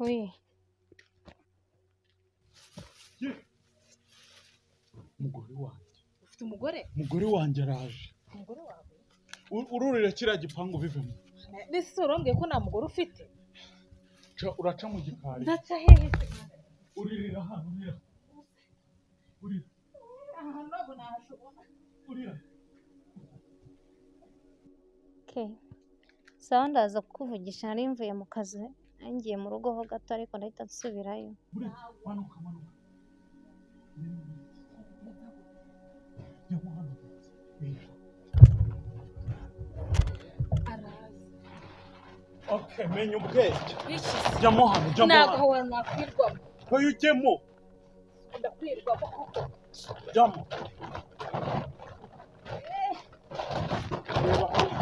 Oui. Umugore wanjye. Ufite umugore? Umugore wanjye araje. Umugore wawe? Ururira kiriya gipangu bivemo. Nese urambwiye ko nta mugore ufite? Uraca mu gikari. Ndaca hehe se? Uririra hano, urira. Urira. Aha ntabwo nahashobora. Urira. Okay. Sawa, ndaza kukuvugisha, nari mvuye mu kazi, ngiye mu rugo ho gato ariko ndahita nsubirayo. Urira. Manuka, manuka. Jya hano. Araza. Okay, menya ubwenge. Iki se? Jyamo hano, jyamo Ntabwo hano. aho nakwirwamo. Oya, ujyemo. Ndakwirwamo koko. Jyamo. Reba hano.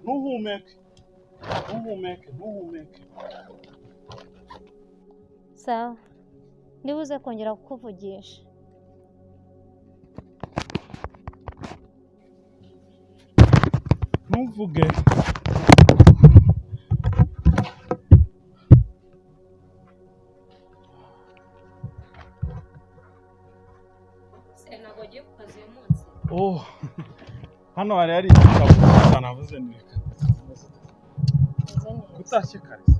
Ntuhumeke. Ntuhumeke, ntuhumeke. Sawa. Ndibuze kongera kukuvugisha. Ntuvuge. Se ntabwo wagiye ku kazi uyu munsi? Oh, hano hari hari igitabo gusa navuze ni reka. Meze neza. Kutashye kare se?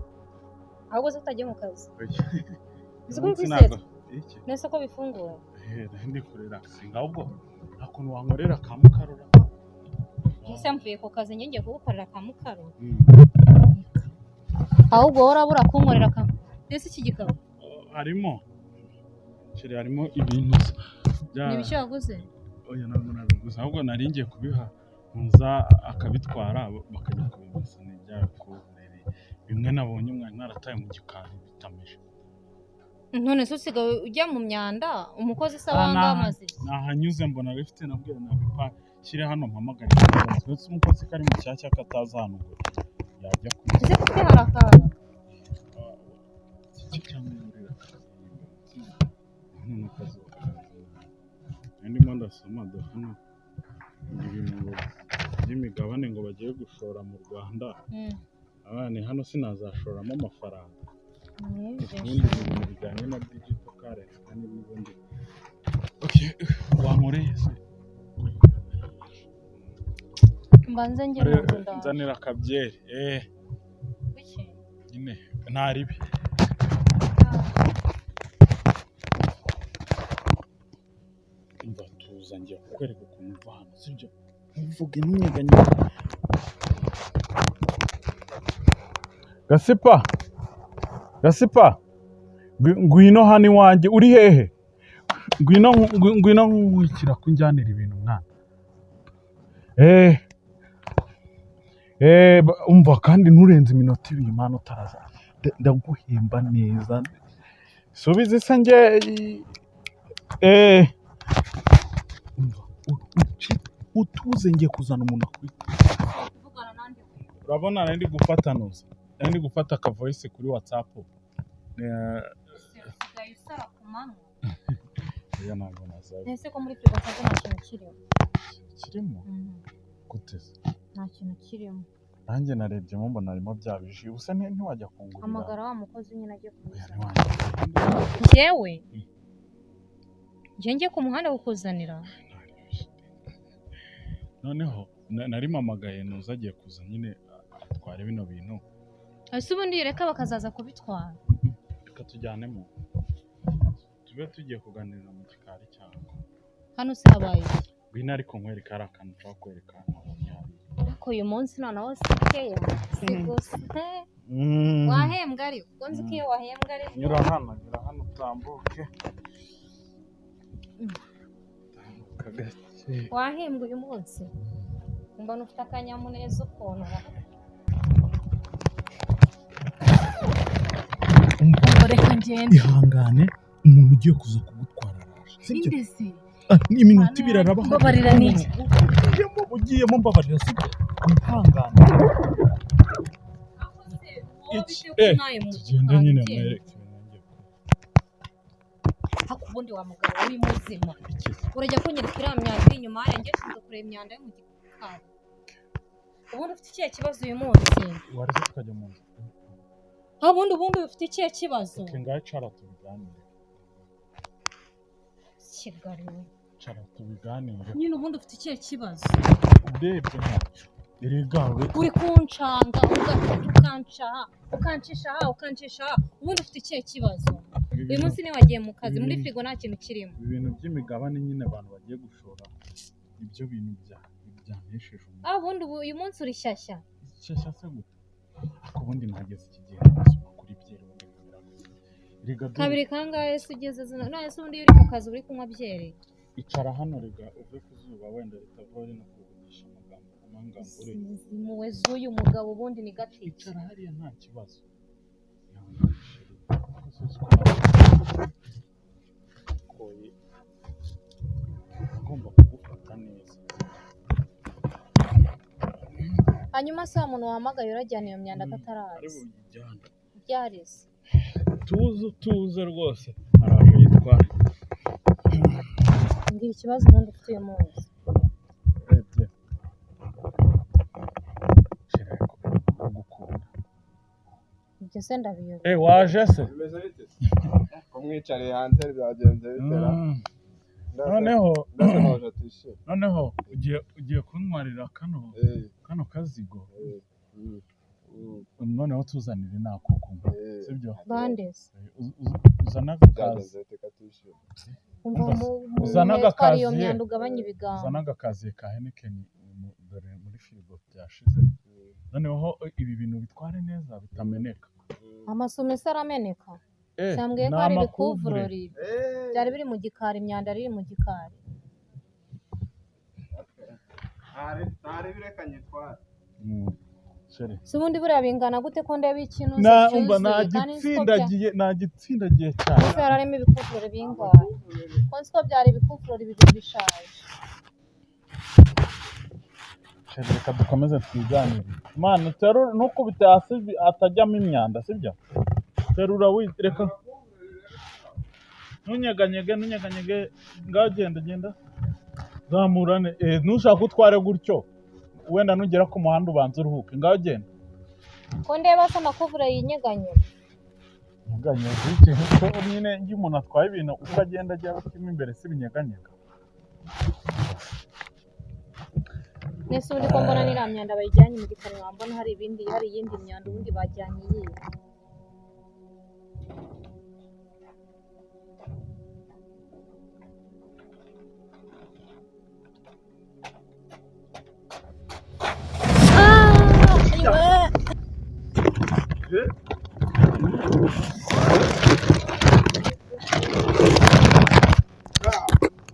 Ahubwo se utagiye mu kazi? Oya. Uzi ko uri Uyu munsi kwisetsa? Iki? Nese ko bifunguye? Eh, nari ndi kurelaxinga, ahubwo nta kuntu wankorera ka mukarura. Ese mvuye ku kazi njye ngiye kugukorera ka mukaro? Mm. Ahubwo wowe urabura kunkorera ka. Nese iki gikabo? Oh, harimo Sheri, harimo ibintu bya Ni ibiki waguze? Oya, ntabwo nabiguze, ahubwo nari ngiye kubiha muza akabitwara bakajya kubimesa. Ni ibya bikurere bimwe nabonye umwana narataye mu gikari bitameshe. None se usigaye ujya mu myanda, umukozi se Ah, wanga amaze iki? Nahanyuze mbona bifite, nabwira nabipa shyire hano mpamagare umukozi. Uretse umukozi ko ari mushyashya katazi ahantu ngo yajya ku Ese kuki hari akantu? Iki cyangwa ngurira hano n'akazi ndimo ndasoma do hano ibintu ngo by'imigabane ngo bagiye gushora mu Rwanda. Abana hano sinazashoramo amafaranga. Nibyo. Ubundi ibintu bijyanye na digital currency kandi n'ubundi. Okay, wankoreye se? Mbanze njye mu nzu ndaje. Nzanira akabyeri Kuki? Nyine nta ribi. Umva, tuza, ngiye kukwereka ukuntu uva hano, sibyo? Ntuvuge, ntunyeganyege. Gasipa, Gasipa, ngwino hano iwanjye. Uri hehe? Ngwino, ngwino nkurikira kunjyanira ibintu mwana. Umva, kandi nturenze iminota 2 mwana utaraza. Ndaguhemba neza. Subiza se njye. Umva, utuze, ngiye kuzana umuntu akwita. Kuvugana nande we? Urabona nari ndi gufata noza. Nari ndi gufata aka voice kuri WhatsApp. Ese usigaye usara ku manywa? Oya, ntabwo nazabe. Nese ko muri firigo nsanze nta kintu kirimo? Kirimo? Gute se? Nta kintu kirimo. Nanjye narebyemo mbona harimo bya biji. Ubuse ntiwajya kungurira? Hamagara wa mukozi nyine ajye Oya, kubizana. ntiwajya. Njyewe? Njye njye ku muhanda kukuzanira? Noneho nari mpamagaye nuza agiye kuza nyine atware bino bintu. Ese ubundi reka bakazaza kubitwara. Reka tujyanemo. Tube tugiye kuganirira mu gikari cyangwa. Hano se habaye iki? Ngwino ariko nkwereka, hari akantu nshaka kwereka nabonye hariya. Ariko uyu munsi noneho si keya. Si gusa. Wahembwa ariko? Ubwo nzi ko iyo wahembwa ariko. Nyura hano, nyura hano utambuke. Tambuka gake. Wahembwa uyu munsi? Mbona ufite akanyamuneza ukuntu. Umva, Reka ngende. ihangane, umuntu ugiye kuza kugutwara araje. Sibyo? Ninde se? Ah, ni iminota 2 araba. Mbabarira n'iki? Ugiyemo, ugiyemo, mbabarira, sibyo? Wihangane. Iki? Tugende nyine mwereke ibintu ngiye Ariko ubundi wa mugabo uri muzima. Iki se? Urajya kunyereka iriya myanda iri inyuma hariya, njye nshinzwe kureba imyanda yo mu gikari. Ubundi ufite ikihe kibazo uyu munsi? Wareze tukajya mu nzu. Ubundi ufite ikihe kibazo? Okay, ngaho cara tubiganire. Kigali we. Cara tubiganire. Nyine ubundi ufite ikihe kibazo? Urebye ntacyo. Erega Uri kuncanga ukanca aha, ukancisha aha, ukancisha aha. Ubundi ufite ikihe kibazo? Uyu munsi niwagiye mu kazi, muri firigo nta kintu kirimo. Ibintu by'imigabane nyine abantu bagiye gushora, ibyo bintu byanesheje umuntu. Ubundi uyu munsi uri shyashya. Shyashya se gute? Ariko ubundi nageze iki gihe ngasoma kuri byeri ubundi nkamera gute? Erega dore Kabiri kangahe se ugeze zino? None se ubundi iyo uri mu kazi uri kunywa byeri? Icara hano rega uve ku zuba wenda ritava rino kuvugisha amagambo amangambure. Impuhwe z'uyu mugabo ubundi ni gatiki. Icara hariya nta kibazo. Ihangane chérie. Ariko sinzi ko nawe koye ngomba kugufata neza. Hanyuma se wa muntu wahamagaye urajyana iyo myanda Ari ataraza? buyijyane. Byarize. Tuze utuze rwose. Araje yitware. Mbwira ikibazo ubundi ufite uyu munsi. Urebye. Chérie ariko ndagukunda. Ibyo se ndabiyobewe. Waje se? Bimeze bite se? Ko mwicariye hanze byagenze bitera? Noneho Ndasa naje atishimye. noneho ugiye kuntwarira kano kazigo. Noneho tuzanire nako kunywa. Sibyo? Bandeze. Uzana agakazi. Byagenze bite ko atishimye? Umva Umva se, uzana twara iyo agakaziye. myanda ugabanye ibigambo. Uzana agakaziye ka Heineken dore muri firigo byashize. Noneho ibi bintu bitware neza bitameneka. Amasume se arameneka. Cyambwiye ko Ni ari amakuvure. ibikuvurori. Byari biri mu gikari, imyanda iri mu gikari. Ntari bireka nyitware. Chérie. Si ubundi buriya bingana gute ko ndeba ikintu Na cyuzuye umva kandi nzi ko bya nagitsindagiye cyane. Ese yari arimo ibikuvurori bingahe? Ko nzi ko byari ibikuvurori bibiri bishaje. Chérie, reka dukomeze twiganire. Mana terura ntukubite hasi atajyamo imyanda, sibyo? Terura reka ntunyeganyege ngaho genda genda zamurane ntushake utware gutyo wenda nugera ku muhanda ubanza uruhuke ngaho genda. Ko ndeba se amakuvure yinyeganyega. Nyeganyega ikintu ko nyine iyo umuntu atwaye ibintu uko agenda ajya abishyiramo imbere si binyeganyega. Nese ubundi ko mbona n'iriya myanda bayijyanye mu gikari wambona hari ibindi hari iyindi myanda ubundi bajyanye iyihe?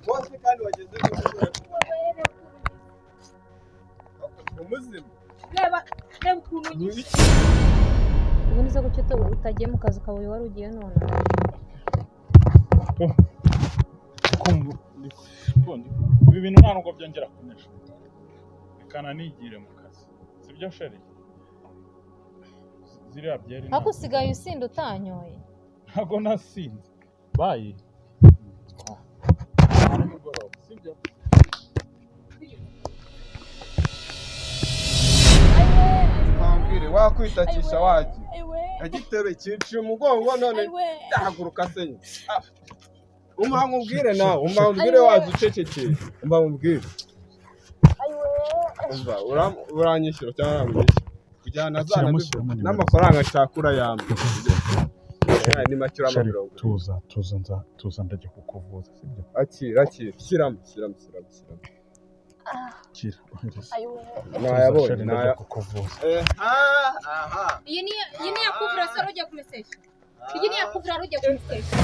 Bose kandi wageze ku umuzima. Reba ukuntu Ubundi se kuki utagiye mu kazi kawe wari ugiye none? Ibi bintu nta nubwo byongera kunesha. Reka nanigire mu kazi. Sibyo chérie? Ziriya byeri Ariko usigaye usinda utanyoye. ntago nasinze. Bayi. Nimugoroba, sibyo? Twambwire wakwitakisha wagiye. Agitebe cinciye umugongo none ndahaguruka se nyine. Umva nkubwire nawe, umva nkubwire waza ucecekeye. Umva nkubwire. Umva uranyishyura cyangwa ntabwo kujyana Shyiramo, zana shyiramo nimero. n'amafaranga nshaka urayampa. Ni make urama Chérie, mirongo. tuza ndajya kukuvuza, sibyo? Akira akira shyiramo shyiramo shyiramo shyiramo. Kira, ohereza. Nayabonye Chérie, ndajya naya. kukuvuza. Aha. Iyi ni iya kuvura se wari ugiye kumesesha? Iyi ni iya kuvura wari ugiye kumesesha?